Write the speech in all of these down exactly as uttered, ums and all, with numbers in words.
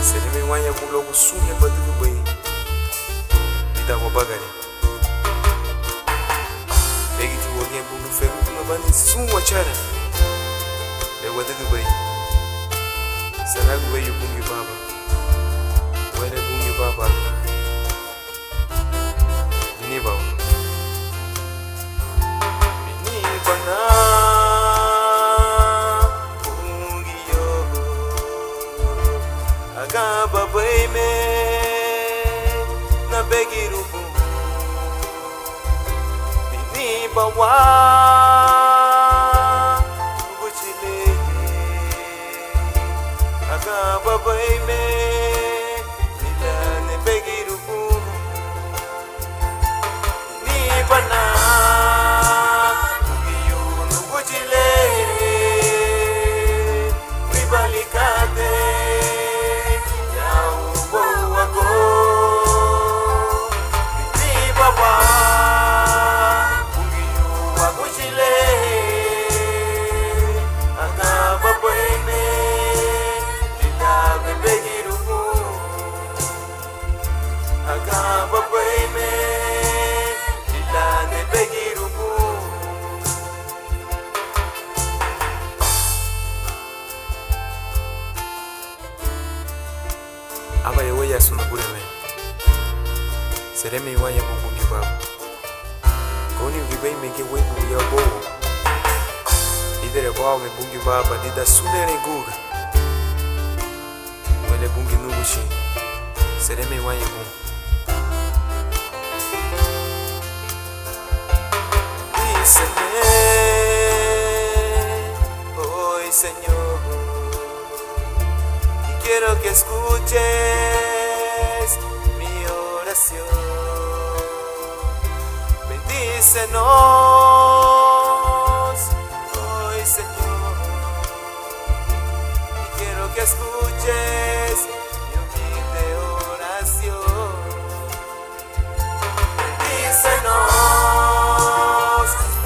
Seremei wañabu luagu sun le badügübei lidan wabagari. Begiti wagía bun lun ferugunabani sun wachara le wadügübei. Saragu weyu Bungiu Baba. Wele Bungiu Baba. Biniba. Biniba na Bungiu, aganbabeime nabegirubun. Biniba wa nuguchi le, aganbabeime lidan nebegirubun. Biniba na Bungiu nuguchi le, wíbali katei ya ubouagu. Biniba wa Bungiu waguchi le, aganbabeime lidan nebegirubun. Aganbabeime lidan nebegirubun. Ábaya wéiyaasu, Nabureme. Seremei wañabu Bungiu Baba. Góunigi beime giñe wéibuguya ubouagu. Íderabei Bungiu Baba lidan sun le rengugü. Wele Bungiu nuguchi, seremei wañabu. Díseme hoy, Señor, y quiero que escuches mi oración. Bendícenos hoy, Señor, y quiero que escuches mi humilde oración. Bendícenos,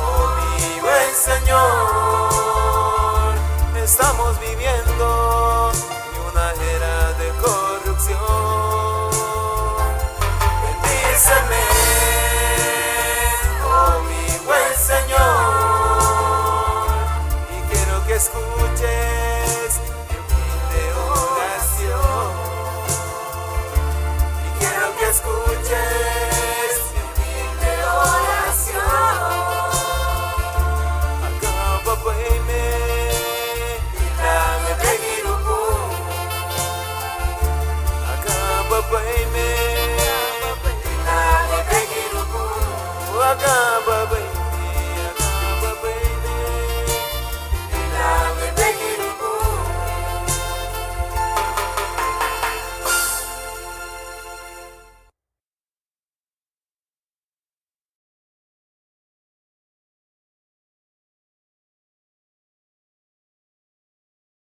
oh mi buen Señor. Estamos viviendo en una era de corrupción. Bendíceme, oh mi buen Señor, y quiero que escuches mi humilde oración. Y quiero que escuches mi humilde oración. Aganbabeime lidan nebegirubun. Aganbabeime lidan nebegirubun. Aganba